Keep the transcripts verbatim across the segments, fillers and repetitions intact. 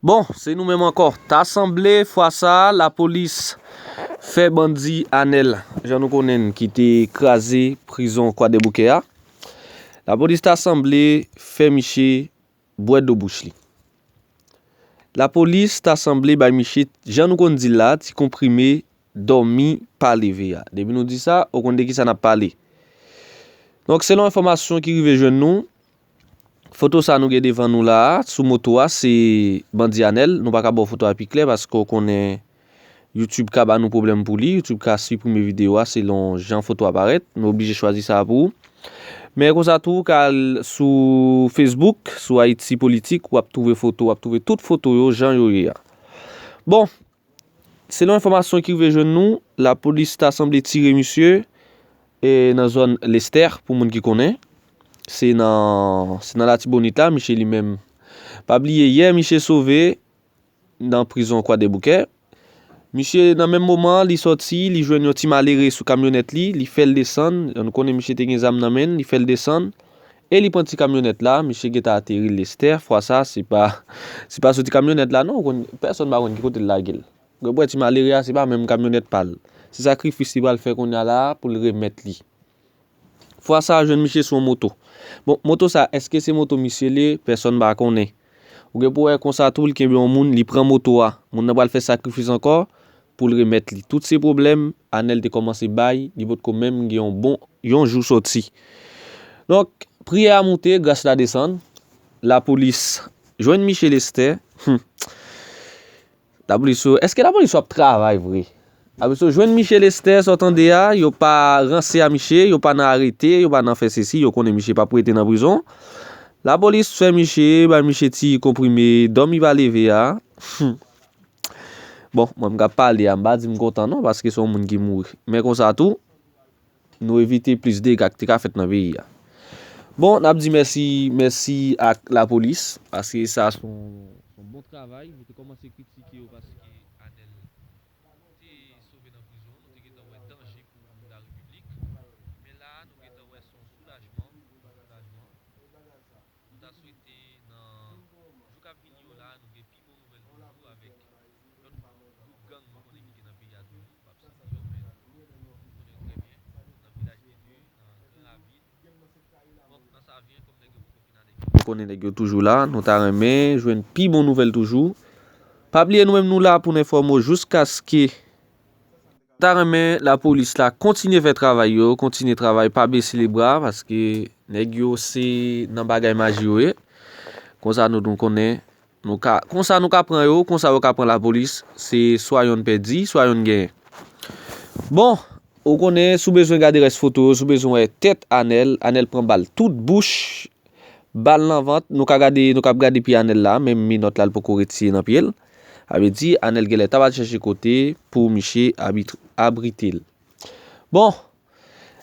Bon, se nou menm ankò. Ta sanble, fwa sa a, lapolis fè bandi Anèl, jan nou konnen l, ki te kraze prizon Kwadèboukè a. Lapolis ta sanble fè miche bwè dlo bouch li. Lapolis ta sanble bay miche, jan nou konn di l la, ti konprime dòmi pa leve a. Depi nou di sa, ou konn de kisa n ap pale. Donk, selon enfòmasyon ki rive jwenn nou, foto sa nou gen devan nou la a, sou moto a, se bandi Anèl. Nou pa ka ba w foto a pi klè paske w konnen YouTube ka ba nou pwoblèm pou li. YouTube ka siprime videyo a selon jan foto a parèt. Nou oblije chwazi sa a pou ou. Men konsa tou, w ka al sou Facebook, sou Ayiti Politik, w ap twouve foto, w ap twouve tout foto yo jan yo ye a. Bon, selon enfòmasyon ki rive jwenn nou, lapolis ta sanble tire misye e nan zòn Lestè, pou moun ki konnen. Se nan, se nan Latibonit la, miche li menm. Pa bliye, yè miche sove nan prizon Kwadèboukè. Miche, nan menm moman, li sòti, li jwenn yon ti malere sou kamyonèt li, li fè l desann. Nou konnen miche te gen zam nan men l, li fè l desann. E li pran ti kamyonèt la, miche gentan ateri Lestè. Fwa sa, se pa, se pa sou ti kamyonèt la, non. Ou konn, pèsonn pa konn ki kote l lage l. Ou wè ti malere a, se pa menm kamyonèt pa l. Se sakrifis li pral fè kounye a la a pou l remèt li. Fwa sa a, jwenn miche sou yon moto. Bon, moto sa, èske se moto misye li ye? Pèsonn pa konnen. Ou gen pou wè konsa tou, li kenbe yon moun, li pran moto a. Moun nan pral fè sakrifis ankò pou l remèt li. Tout se pwoblèm Anèl te kòmanse bay, li potko menm gen yon bon, yon jou sòti. Donk, priyè a moute, gras la desann. Lapolis jwenn miche Lestè. Hmm. Lapolis yo, èske lapolis yo ap travay vre? Lapolis yo jwenn miche Lestè, sa w tande a, yo pa ranse a miche, yo pa nan arete, yo pa nan fè sesi, yo konnen miche p ap rete nan prizon. Lapolis fè miche, bay miche ti konprime, dòmi pa leve a. Hmm. Bon, mwen m k ap pale a, m pa di m kontan non, paske se yon moun ki mouri. Men konsa tou, nou evite plis dega ki te ka fèt nan peyi a. Bon, n ap di mèsi, mèsi ak lapolis, paske sa se yon, se yon bon travay. Nou te kòmanse kritike yo paske Anèl te sove nan prizon, nou te gentan wè danje pou larepiblik. Men la a, nou gentan wè se yon soulajman, yon soulajman. Nou ta swete nan jou k ap vini yo la, nou gen pi bon nouvèl toujou avèk lòt gwoup gang nou konnen ki gen nan peyi a toujou, m p ap site yo, men nou konnen yo trè byen, nan Vilaj de Dye, nan Gran Ravin. Donk, nan Savyen, kòm nèg yo poko fin ale, nou konnen nèg yo toujou la, nou ta renmen jwenn pi bon nouvèl toujou. Pa bliye nou menm nou la pou n enfòme w jiskaske Nou ta renmen lapolis la kontinye fè travay yo, kontinye travay, pa bese lebra, paske nèg yo se nan bagay maji yo ye. Konsa nou, nou konnen, nou ka, konsa nou ka pran yo, konsa yo ka pran lapolis, se swa yonn pèdi, swa yonn genyen. Bon, ou konnen, si w bezwen gade rès foto yo, si w bezwen wè tèt Anèl, Anèl pran bal tout bouch, bal nan vant, nou ka gade, nou k ap gade pye Anèl la, menm menòt la, l poko retire nan pye l. Sa vle di, Anèl genlè t ap al chèche kote pou miche abit-, abrite l. Bon,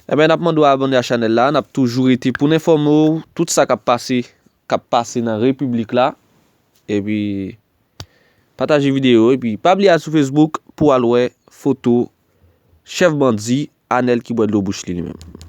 enben, n ap mande w abòne a chanèl la, n ap toujou rete pou n enfòme w tout sa k ap pase, k ap pase nan repiblik la. Epi, pataje videyo, epi pa bliye al sou Facebook pou w al wè foto chèf bandi, Anèl ki bwè dlo bouch li, li menm.